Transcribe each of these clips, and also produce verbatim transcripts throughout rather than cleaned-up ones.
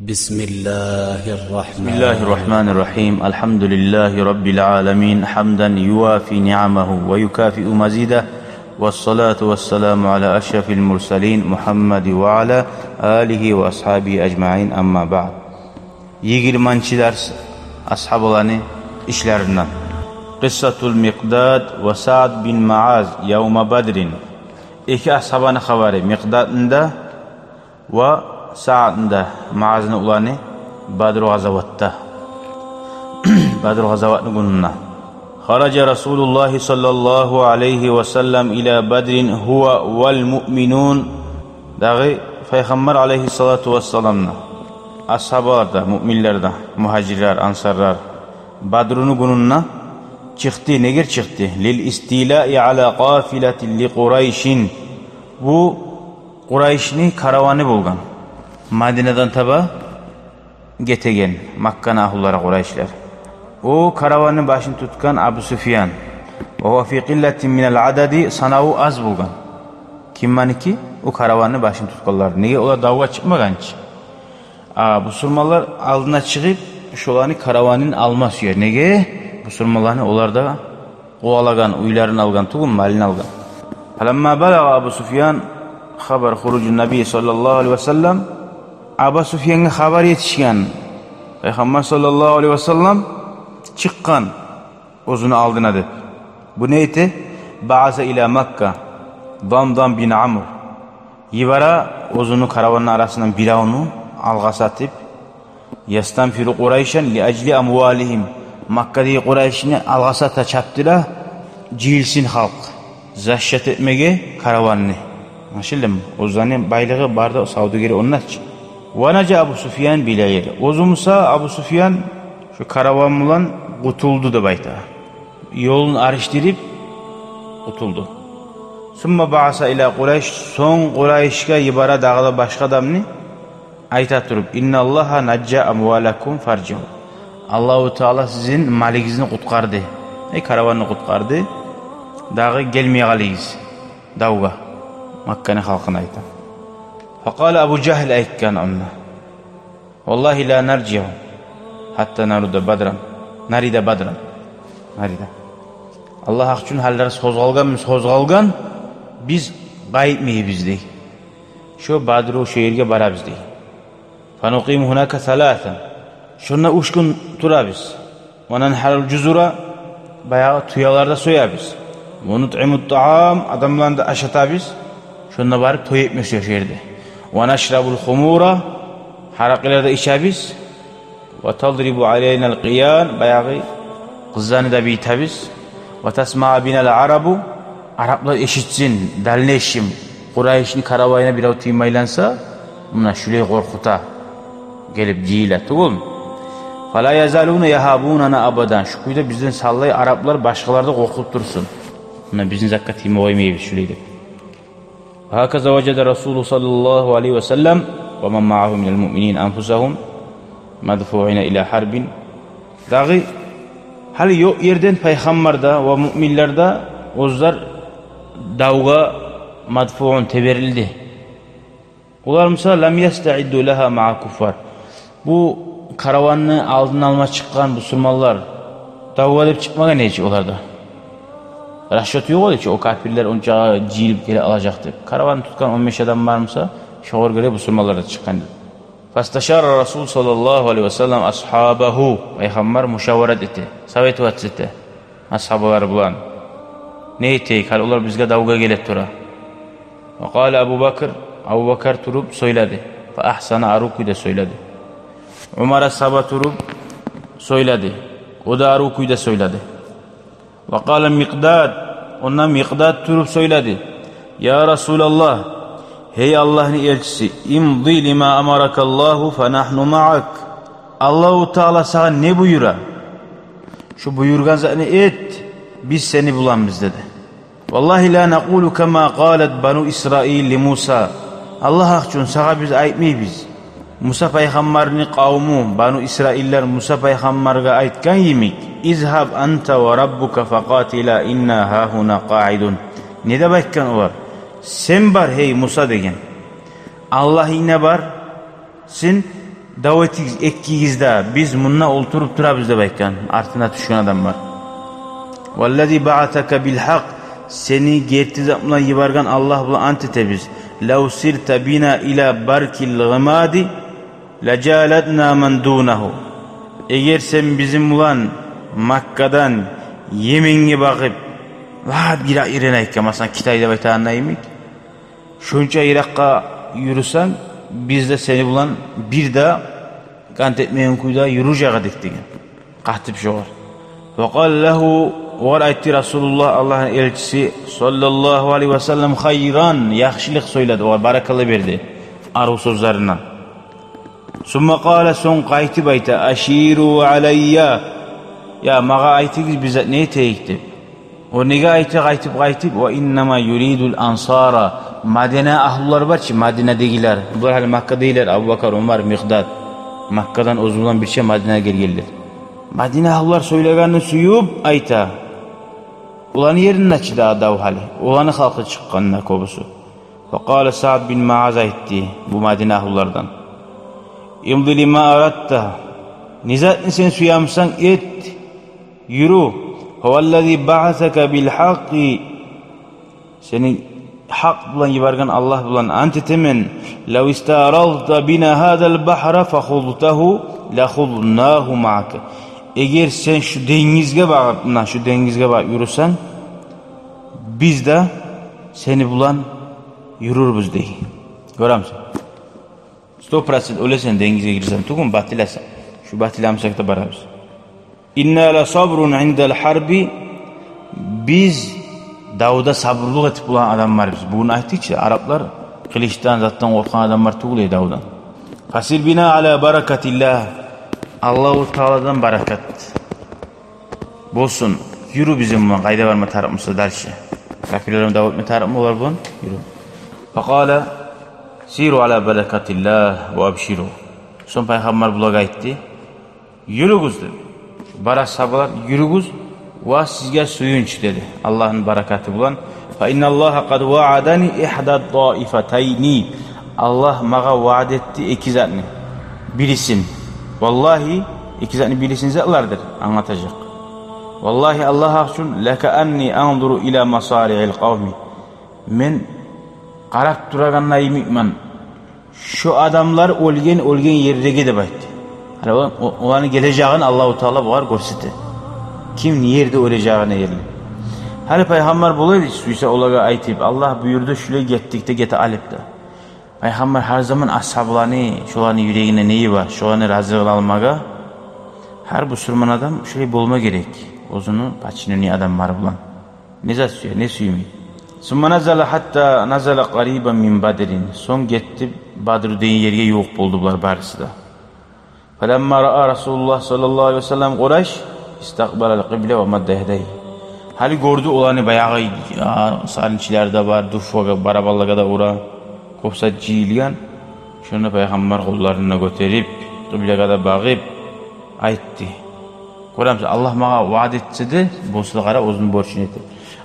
بسم الله الرحمن بسم الله الرحمن الرحيم. الحمد لله رب العالمين، حمدا يوافي نعمه ويكافئ مزيده، والصلاة والسلام على أشرف المرسلين محمد وعلى آله وأصحابه أجمعين، أما بعد. Йигирманчы дарс. Асгьабаланы ишлеринден. قصة المقداد وسعد بن معاذ يوم بدر. Эки асгьабаны хабары: Микъдадны да ва Саъдны да, Муазны уланы, Бадру гъазаватда. Бадру гъазаватны гюнюнде. خرج رسول الله صلى الله عليه وسلم إلى بدر هو والمؤمنون. Дагъы Пайхаммар алайгьиссалату вассаламны асгьабалар да, муъминлер де, мугьажирлер, ансарлар Бадруну гюнюнде чыкъды. Негер чыкъды? للاستيلاء على قافلة لقريش. Бу Къурайшны караваны болгъан. Мадинадан таба гетеген Макканы агьлулары, къурайшлар. О караванны башын тутгъан Абу Суфьян. وهو في قلة من العدد, санаву аз болгъан. Кимники? О караванны башын тутгъанлар. Неге, олар давгъа чыкъмагъан чы. А бусурманлар алдына чыгъып, шоланы караванын алма сюе. Неге? Бусурманланы олар да къувалагъан, уьйлерин алгъан тюгюл, малын алгъан. فلما بلغ أبا سفيان خبر خروج النبي صلى الله عليه وسلم, Абу Суфьянгъа хабар етишген, Пайхаммар саллаллагьу алайгьи васаллам чыкъгъан оьзюню алдына деп. Бу не эте? بعث إلى مكة ضمضم بن عمرو. Йибере оьзюню караванны арасындан биревню алгъасатып, يستنفر قريشا لأجل أموالهم. Маккадагъы къурайшны алгъасата чапдыра, жыйылсын халкъ защита этмеге караванны. Англашылдымы? Оьзлени байлыгъы бар да, савдюгери онда чы. ونجا أبو سفيان بالعير. Оьзю буса Абу Суфьян шо караван булан къутулду деп айта. Ёлун алышдырып къутулду. ثم بعث إلى قريش, сонг Къурайшгъа йибере дагъы да башгъа адамны, айта туруп: إن الله نجى أموالكم فارجعوا. Аллагьу Таала сизин малыгъызны къутгъарды. Эй, караванны къутгъарды. Дагъы гелмей къалыгъыз давгъа. Макканы халкъына айта. فقال أبو جهل, айтгъан онда: والله لا نرجع حتى نرد بدرا، نرد بدرا. Нарида. Аллагь гьакъ учун, гьаллар созгъалгъан, биз созгъалгъан, биз къайтмайбыз дей. Шо Бадру, шо ерге барабыз дей. فنقيم هناك ثلاثا. Шонда уьч гюн турабыз. وننحر الجزور, баягъы тюелер де соябыз. ونطعم الطعام, адамланы да ашатабыз. Шонда барып той этме сюе шо ерде. ونشرب الخمور, гьаракъылар да ичебиз. وتضرب علينا القيان, баягъы къызланы да бийитебиз. وتسمع بنا العرب, араплар эшитсин, дальнейшем Къурайшны караванына бирев тиймейлен эсе, муна шулай къоркъута, гелип жыйыла тюгюлмю. فلا يزالون يهابوننا أبدا. Шу кюйде бизден савлай араплар башгъалар да къоркъуп турсун. Муна бизин затгъа тийме къоймайбыз шулай деп. وهكذا وجد رسول صلى الله عليه وسلم ومن معه من المؤمنين أنفسهم مدفوعين إلى حرب. Дагъы гьали ёкъ ерден Пайхаммар да ва муъминлер де оьзлер давгъа مدفوعون, теберилди. Олар буса لم يستعدوا لها مع الكفار. Бу караванны алдын алма чыкъгъан бусурманлар давгъа деп чыкъмагъан эди чи олар да. Расчёт ёкъ эди чи, о капирлер онча жыйылып геле алажакъ деп. Караванны тутгъан он беш адам бар буса, шогъар гёре бусурманлар да чыкъгъан эди. فاستشار الرسول صلى الله عليه وسلم أصحابه. Пайхаммар мушаварат эте, советоваться эте асгьабалары булан. Не этейик, гьали олар бизге давгъа геле тура. وقال أبو بكر, Абубакар туруп сёйледи. فأحسن, арив кюйде сёйледи. Умар асгьаба туруп сёйледи. О да арив кюйде сёйледи. وقال المقداد, онда Микъдад туруп сёйледи. يا رسول الله, гьей Аллагьны элчиси, امض لما أمرك الله فنحن معك. Аллагьу Таала сагъа не буюра, шо буюргъан затны эт, биз сени буланбыз, деди. والله لا نقول كما قالت بنو إسرائيل لموسى. Аллагь гьакъ учун, сагъа биз айтмайбыз Муса пайхаммарны къавму, Бану Исраиллер Муса пайхаммаргъа айтгъан йимик: اذهب أنت وربك فقاتلا إنا هاهنا قاعدون. Не деп айтгъан олар? Сен бар, гьей Муса, деген, Аллагьынг да бар, сен Дав этигиз экигиз де, биз мунда олтуруп турабыз деп айтгъан артына тюшген адамлар. Валлази баъасака бил гьакъ, сени герти зат булан йиберген Аллагь булан ант этебиз. Лав сирта бина ила баркил гъимади лажалатна ман дунагьу. Эгер сен бизин булан Маккадан Йеменге багъып, лап йыракъ ерге айтгъан, масала, Китай деп айтагъанда йимик, шонча йыракъгъа юрюсенг, биз де сени булан бир де къант этмейген кюйде юрюжек эдик деген. Къатып шогъар. Ва къала лагьу, огъар айтды Расулуллагь, Аллагьны элчиси, саллаллагьу алайгьи ва саллам, хайран, яхшылыкъ сёйледи, огъар баракалла берди арив сёзлеринден. Сумма къала, сонг къайтып айта, аширу алайя, я, магъа айтыгъыз, биз зат не этейик деп. О неге айта къайтып-къайтып? Ва иннама юридул ансара. Мадина агьлулар бар чы, Мадинадагъылар. Булар гьали Маккадагъылар, Абубакар, Умар, Микъдад. Маккадан оьзю булан бирче Мадинагъа гелгенлер. Мадина агьлулар сёйлегенни сююп айта. Оланы еринде чи дагъы дав гьали. Оланы халкъы чыкъгъан да кёбюсю. Ва къала Саъд бин Муаз айтды бу Мадина агьлулардан: имди лима арадта. Не затны сен сюе бусанг, эт. Юрю. Гьуваллази баъасака бил гьакъкъи. Сени гьакъ булан йиберген Аллагь булан ант этемен. Лав истаралта бина гьазал багьра фахузтагьу лахузнагьу маъака. Эгер сен шу денгизге багъып, муна шу денгизге багъып юрюсенг, биз де сени булан юрюрбюз дей. Гёремисен? Сто процент оьлесен, денгизге гирсенг, тюгюлмю, батыласанг. Шу батыламасакъ да барабыз. Инна ла сабрун индал гьарби. Биз давда сабурлукъ этип болагъан адамларбыз. Бугюн айтдыкъ чы, араплар къылычдан, затдан къоркъагъан адамлар тюгюл эди давдан. Фасир бина ала баракатиллагь. Аллагьу Тааладан баракат болсун. Юрю бизин булан, къайда барма тарыкъмыса дальше. Капирлер булан дав этме тарыкъмы олар булан? Юрю. Факъала: сиру ала баракатиллагь ва абширу. Сонг Пайхаммар булагъа айтды: юрюгюз, деди. Бар асгьабалар, юрюгюз, ва сизге сююнч, деди, Аллагьны баракаты булан. Фа инналлагьа къад ваъадани ихда таифатайни. Аллагь магъа ваъда этди эки затны бирисин. Валлагьи, эки затны бирисин затлардыр, англатажакъ. Валлагьи, Аллагь гьакъ учун, лакаанни анзуру ила масариил къавми. Мен къарап турагъанда йимикмен шо адамлар оьлген, оьлген ерлеге деп айтды. Гьали о-, о-, оланы гележегин Аллагьу Таала бугъар гёрсете. Ким не ерде оьлежегине ерли. Гьали Пайхаммар бола эди, сюйсе олагъа айтып, Аллагь буюрду, шулай гетдик де гете алып да. Пайхаммар гьар заман асгьабаланы, шоланы юрегине не бар, шоланы разилигин алмагъа. Гьар бусурман адам шулай болма герек. Оьзюню подчинённый адамлары булан. Не зат сюе, не сюймей. Сумма назала гьатта назала къарибан мин Бадрин. Сонг гетди, Бадру деген ерге ювукъ болду булар барысы да. Фаламма раа Расулуллагь саллаллагьу алайгьи ва саллам Къурайш, истакъбалал къибла ва мадда ядайгьи. Гьали гёрдю оланы баягъы, а, сарынчылар да бар, дуффагъа, барабанлагъа да ура, кёп зат жыйылгъан. Шонда Пайхаммар къолларын да гётерип, къиблагъа да багъып айтды. Гёремисен, Аллагь магъа ваъда этсе де, болса да, къара, оьзюню борчун эте.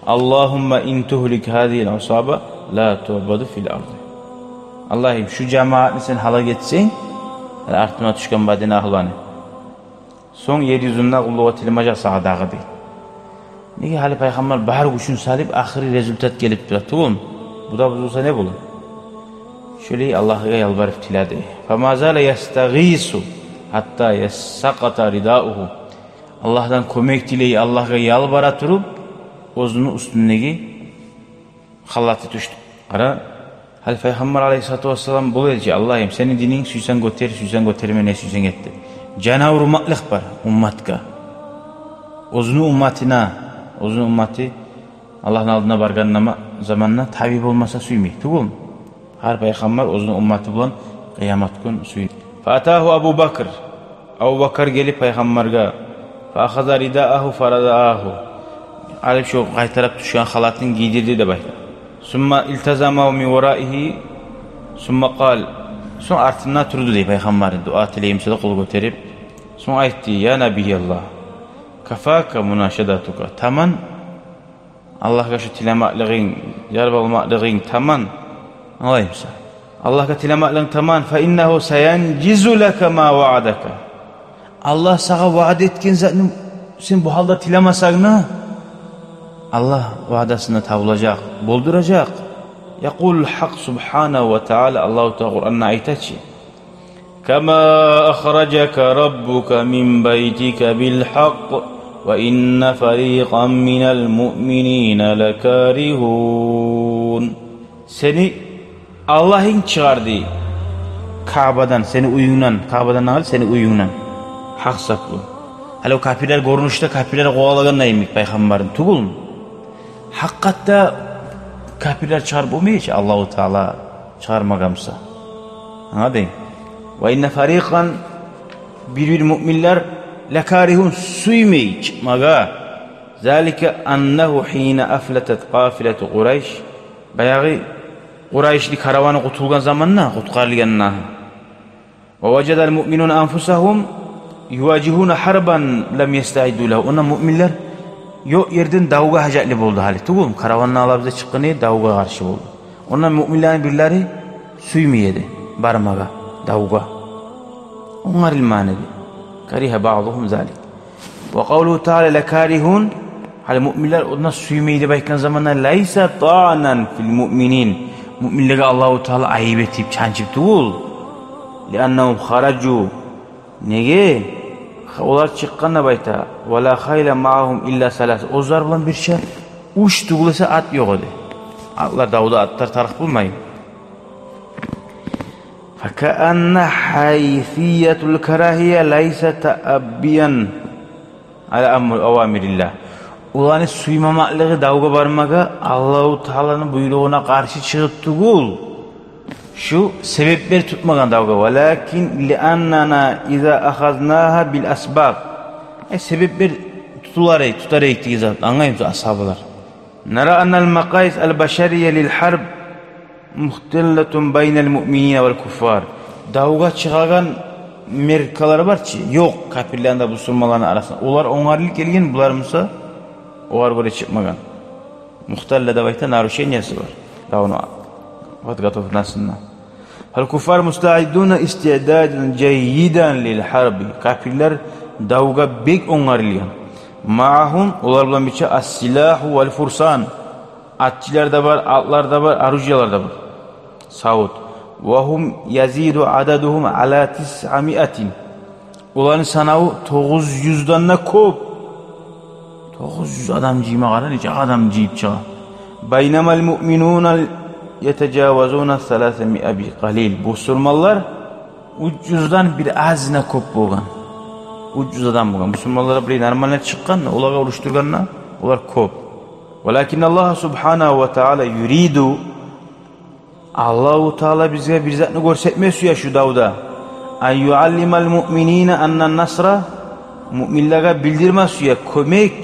Аллагьумма ин тугьлик гьазигьил усаба ла туъбаду фил арди. Аллагьым, шу жамаатны сен гьалак этсенг, артына тюшген Мадина агьлуланы, сонг ер юзюнде къуллукъ этилмежек сагъа дагъы, дей. Неге, гьали Пайхаммар бар гючюн салып, ахыры результат гелип тура, тюгюлмю? Бу да бузулса не болур? Шолай Аллагьгъа ялбарып тиледи. Фама зала ястагъису гьатта ясакъата ридаугьу. Аллагьдан кёмек тилей, Аллагьгъа ялбара туруп, оьзюню уьстюндеги халаты тюшдю. Къара, гьали Пайхаммар алайгьиссалату вассалам бола эди чи: Аллагьым, сени дининг, сюйсенг гётер, сюйсенг гётерме, не сюйсенг эт деп. Жана урмакълыкъ бар умматгъа. Оьзюню умматына, оьзюню умматы Аллагьны алдына баргъан нама-, заманда табий болмаса сюймей, тюгюлмю? Гьар пайхаммар оьзюню умматы булан къыямат гюн сюйюне. Фаатагьу Абу Бакр. Абу Бакр гелип пайхаммаргъа. Фаахаза ридаагьу фарадаагьу. Алып шо къайтарып тюшген халатын гийдирди деп айта. Сумма илтазамагьу мин вараигьи. Сумма къал. Сонг артында турду дей пайхаммар, дуа тилеймисе де къол гётерип. Сонг айтды: я Набияллагь, кафака мунашадатука. Таман Аллагьгъа шо тилемеклигинг, ялбармакълыгъынг таман, алаймыса. Аллагьгъа тилемеклигинг таман, فإنه سينجز لك ما وعدك. Аллагь сагъа ваъда этген затны сен бу гьалда тилемесенг, Аллагь ваъдасына табулажакъ, болдуражакъ. يقول الحق سبحانه وتعالى, Аллагьу Таала Къуранда айта чы: كما أخرجك ربك من بيتك بالحق وإن فريقا من المؤمنين لكارهون. Сени Аллагьынг чыгъарды Каъбадан, сени уьюнгден, Каъбадан не къалды, сени уьюнгден. Гьакъ саплы. Гьали о капирлер гёрюнюшде, капирлер къувалагъан йимик пайхаммарны, тюгюлмю? Гьакъыкъатда капирлер чыгъарып болмай чы, Аллагьу Таала чыгъармагъан буса. Англадынг? وإن فريقا, бир-бир муъминлер, لكارهون, сюймей чыкъмагъа. ذلك أنه حين أفلتت قافلة قريش, баягъы Къурайшли караваны къутулгъан заманда, къутгъарылгъанда, ووجد المؤمنون أنفسهم يواجهون حربا لم يستعدوا لها. Онда муъминлер ёкъ ерден давгъа гьажатлы болду гьали. Тюгюлмю, караванны алабыз деп чыкъгъан эди, давгъа къаршы болду. Онда муъминлени бирлери сюймей эди бармагъа давгъа. Онгарылмагъан эди. كره بعضهم ذلك. وقوله تعالى لكارهون. Гьали муъминлер онда сюймей деп айтгъан заманда, ليس طعنا في المؤمنين. Муъминлеге Аллагьу Таала айып этип, чанчып тюгюл. لأنهم خرجوا. Неге? Олар чыкъгъан деп айта. ولا خيل معهم إلا ثلاثة. Оьзлер булан бирче уьч тюгюл эсе ат ёкъ эди. Атлар, давда атлар тарыкъ болмай. فكأن حيثية الكراهية ليس تأبيا على أمر، أوامر الله. Оланы сюймемеклиги давгъа бармагъа Аллагьу Тааланы буйругъуна къаршы чыгъып тюгюл, шу себеплер тутмагъан давгъа. ولكن لأننا إذا أخذناها بالأسباب. Э, себеплер тутулар эди, тутар эдик деген зат, англаймысыз, асгьабалар? نرى أن المقاييس البشرية للحرب مختلة بين المؤمنين والكفار. Давгъа чыгъагъан меркалар бар чы, ёкъ, капирлени де бусурманланы арасында. Олар онгарылып гелген, булар буса огъар гёре чыкъмагъан. Мухталла деп айта, нарушениясы бар давну подготовкасында. فالكفار مستعدون استعدادا جيدا للحرب. Капирлер давгъа бек онгарылгъан. معهم, олар булан бирче, السلاح والفرسان. Атчылар да бар, атлар да бар, оружиялар да бар. Савут. وهم يزيد عددهم على تسعمائة. Оланы санаву тогъуз юзден де кёп. Тогъуз юз адам жыйма къара, нече адам жыйып чыгъа. بينما المؤمنون يتجاوزون الثلاثمائة بقليل. Бусурманлар уьч юзден бир азына кёп болгъан. Уьч юз адам болгъан. Бусурманлар булай нормально чыкъгъан, олагъа урушдургъанда, олар кёп. ولكن الله سبحانه وتعالى يريد, Аллагьу Таала бизге бир затны гёрсетме сюе шу давда. أن يعلم المؤمنين أن النصر, муъминлеге билдирме сюе, кёмек,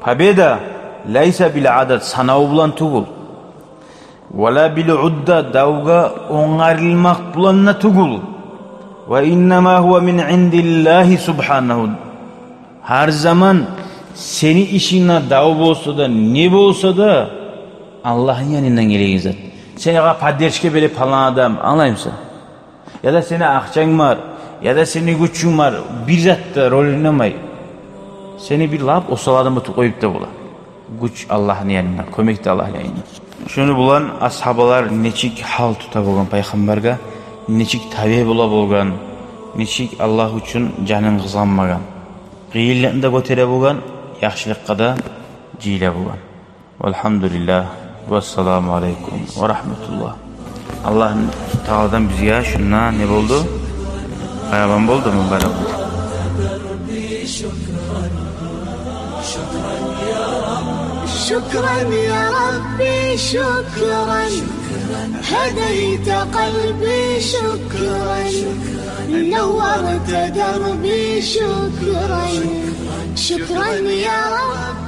победа, ليس بالعدد, санав булан тюгюл. ولا بالعدة, давгъа онгарылмакъ булан да тюгюл. وإنما هو من عند الله سبحانه. Гьар заман сени ишингде дав болса да, не болса да, Аллагьны янындан гелеген зат. Сен огъар поддержка бере палан адам, англаймысан? Яда сени акъчанг бар, яда сени гючюнг бар, бир зат да роль ойнамай. Сени бир лап осал адам этип къоюп да бола. Гюч Аллагьны янындан, кёмек де Аллагьны янындан. Шуну булан асгьабалар нечик гьал тута болгъан пайхаммаргъа, нечик табе бола болгъан, нечик Аллагь учун жанын къызгъанмагъан, къыйынлыкъны да гётере болгъан, яхшылыкъгъа да жыйыла болгъан. والحمد لله والسلام عليكم ورحمة الله. Аллагь Тааладан бизге шунда не болду? Баян болдуму, баракалла. شكرا يا ربي، شكرا، هديت قلبي، شكرا، نورت دربي، شكرا، شكرا يا رب.